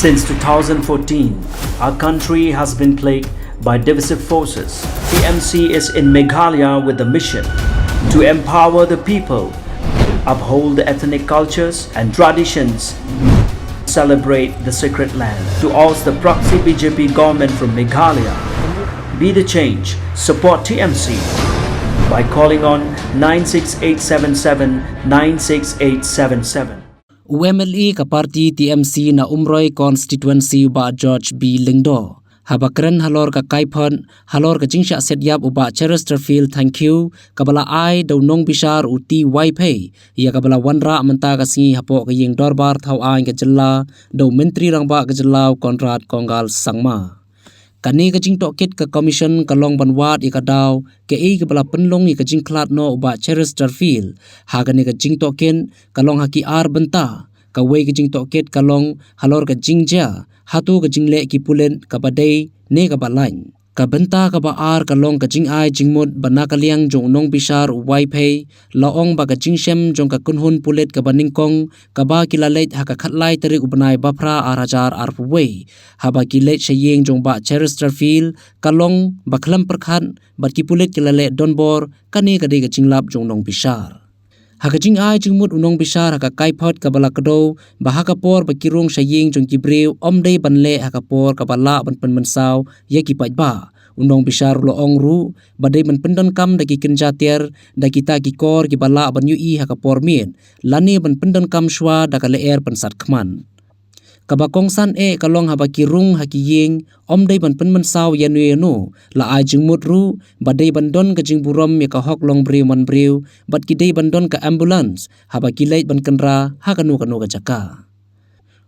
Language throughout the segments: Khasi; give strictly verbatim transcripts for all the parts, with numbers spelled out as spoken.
Since two thousand fourteen, our country has been plagued by divisive forces. T M C is in Meghalaya with the mission to empower the people, uphold the ethnic cultures and traditions, celebrate the sacred land. To oust the proxy B J P government from Meghalaya, be the change, support T M C by calling on nine six eight seven seven nine six eight seven seven. U M L A ka party T M C na Umroi constituency, u Bah George B Lyngdoh, haba kren halor ka kaiphod halor ka jingshah set ïap u Bah Cheristerfield Thangkhiew kaba la ai da u nongbishar u T Vaiphei, ïa kaba la wanrah mynta ka sngi hapoh ka ïing dorbar thaw aiñ ka jylla da u Myntri Rangbah ka jylla u Conrad Kongkal Sangma. Kane ka jingtohkit ka commission ka long ban wad ïa ka daw kaei kaba la pynlong ïa ka jingkhlad noh u Bah Cheristerfield. Ha kane ka jingtohkit ka long ha ki ar bynta. Kawei ka jingtohkit ka long halor ka jingjia hato ka jingleh ki pulit kaba dei ne kaba lait. Ka bynta kaba ar ka long ka jingai jingmut ba na ka liang jong u nongbishar u Vaiphei la ong ba ka jingshem jong ka kynhun pulit kaba nyngkong kaba ki la leit ha ka khatlai tarik u bnai ba phra ar hajar arphew wei, haba ki leit sha ïing jong Bah Cheristerfield, ka long ba khlem pyrkhat bad ki pulit ki la leh donbor. Kane ka dei ka jinglap jong u nongbishar. Ha ka jingai jingmut u nongbishar ha ka kaiphod kaba la kdew ba ha ka por ba ki rung sha ïing jong ki briew ym dei ban leh ha ka por kaba lah ban pynmynsaw ïa ki paidbah. U nongbishar u la ong ruh ba dei ban pyndonkam da ki kynja tiar da kita ki kor kiba lah ban ïohi ha ka por miet lane ban pyndonkam shuwa da ka lyer pynsat khmat. Kaba kongsan eh ka long haba ki rung ha ki ïing ym dei ban pynmynsaw ïano ïano, la ai jingmut ruh ba dei ban don ka jingburom ïa ka hok long briew man briew bad ki dei ban don ka ambulance haba ki leit ban kynra ha kano kano ka jaka.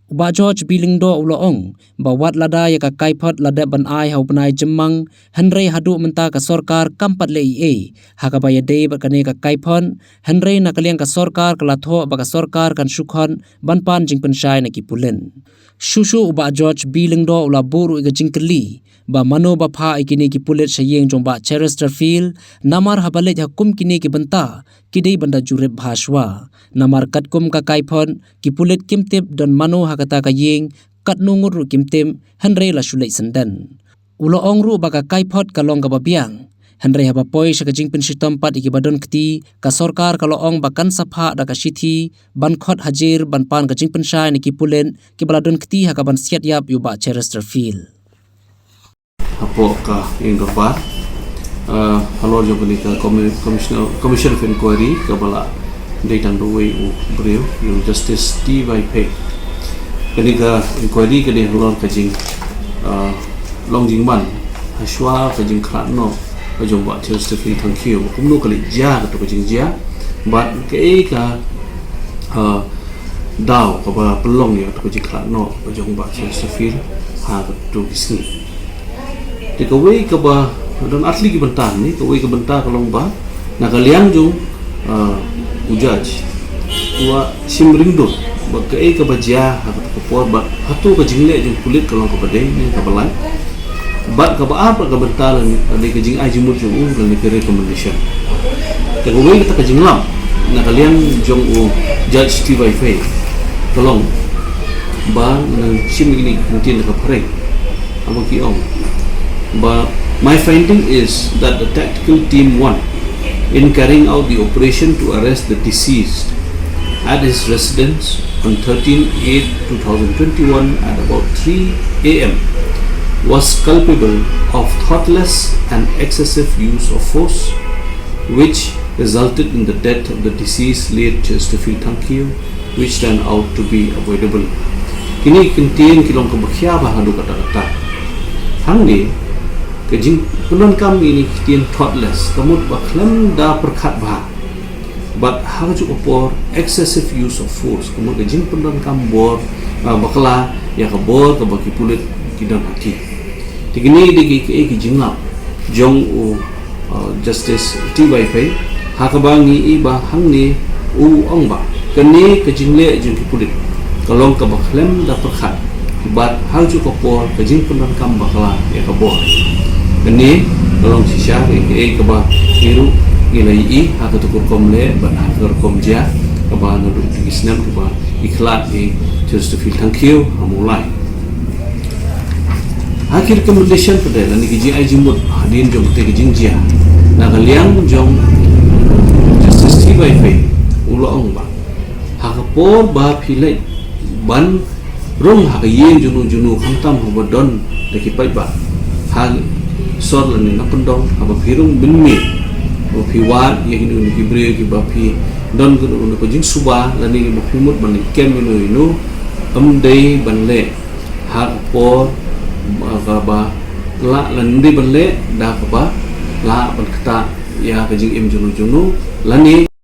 U Bah George B Lyngdoh u la ong ba wat lada ïa ka kaiphod la dep ban ai ha u bnai Jymmang, hynrei haduh mynta ka sorkar kam pat leh ei ei ha kaba ïadei bad kane ka kaiphod, hynrei na ka liang ka sorkar ka la thoh ba ka sorkar kan shu khot ban pan jingpynshai na ki pulit. Shuh shuh u Bah George B Lyngdoh u la buh ruh ïa ka jingkylli ba mano ba phah ïa kine ki pulit sha ïing jong Bah Cheristerfield, namar haba leit ha kum kine ki bynta ki dei ban da jurip bha shuwa. Namar katkum ka kaiphod, ki pulit kim tip don mano ha kata ka ïing, katno ngut ruh kim tip, hynrei la shu leit syndon. U la ong ruh ba ka kaiphod ka long kaba biang. Hynrei haba poi sha ka jingpynshitom pat ïa kiba don kti, ka sorkar ka la ong ba kan sa phah da ka shithi ban khot hajir ban pan ka jingpynshai na ki pulit kiba la don kti ha kaban siat ïap ïa u Bah Cheristerfield. Hapoh ka ïing dorbar, ah, halor jong kane ka commi-, commissioner, commission of inquiry kaba la dei tang da uwei u briew, u Justice T Vaiphei. Kane ka inquiry ka dei halor ka jing, ah, long jingman hashwa ka jingkhlad noh ka jong Bah Cheristerfield Thangkhiew, ba kumno ka leit jia kato ka jingjia bad kaei ka, ah, daw kaba pynlong ïa kato ka jingkhlad noh ka jong Bah Cheristerfield ha kato ki sngi. Te kawei kaba don artylli ki bynta ne, kawei ka bynta ka long ba na ka liang jong, ah, u judge u la shim ringdur ba kaei kaba jia ha kato ka por bad hato ka jingleh jong pulit ka long kaba dei ne kaba lait. Bad kaba ar pat ka bynta lane ka jingai jingmut jong u lane ka recommendation. Te kawei kata ka jinglap na ka liang jong u Judge T Vaiphei ka long ba ngan shim ïa kine ki kyntien da ka phareng. Haba ki ong ba, "My finding is that the tactical team one, in carrying out the operation to arrest the deceased at his residence on thirteen eight two thousand twenty-one at about three A M, was culpable of thoughtless and excessive use of force, which resulted in the death of the deceased late Chesterfield Thangkhiew, which turned out to be avoidable." Kine ki kyntien ki long kaba khia bha haduh katta katta. Hangne ka jingpyndonkam ïa kine ki kyntien thoughtless ka mut ba khlem da pyrkhat bha. Bad ha kajuh ka por excessive use of force ka mut ka jingpyndonkam bor, ah, bakla ïa ka bor kaba ki pulit ki don ha ki. Te kine dei ki, ki, ki jinglap jong u, uh, Justice T Vaiphei, ha kaba ngi i ba hangne u ong ba kane ka jingleh jong ki pulit ka long kaba khlem da pyrkhat bad ha kajuh ka por ka jingpyndonkam bakla ïa ka bor. Kane ka long shisha ïa kaei kaba ngi ruh ngi la ïohi ha kata ka rukom leh bad ha ka rukom jia kaba naduh ki snem kaba i khlad i Chesterfield Thangkhiew ha Mawlai. Ha ki recommendation pat de lane ki jingai jingmut hadien jong kata ka jingjia, na ka liang jong Justice T Y Fei u la ong ba ha ka por ba phi leit ban rung ha ka ïing jong no jong no, khamtam haba don da ki paidbah ha sor lane na kyndong, haba phi rung mynmiet ba phi wad ïa kino kino ki briew kiba phi don kano kano ka jingsuba lane ba phi mut ban leit kem ïa no ïa no, ym dei ban leh ha ka por kaba lah, lane ym dei ban leh da kaba lah ban ktah ïa ka jingim jong no jong no lane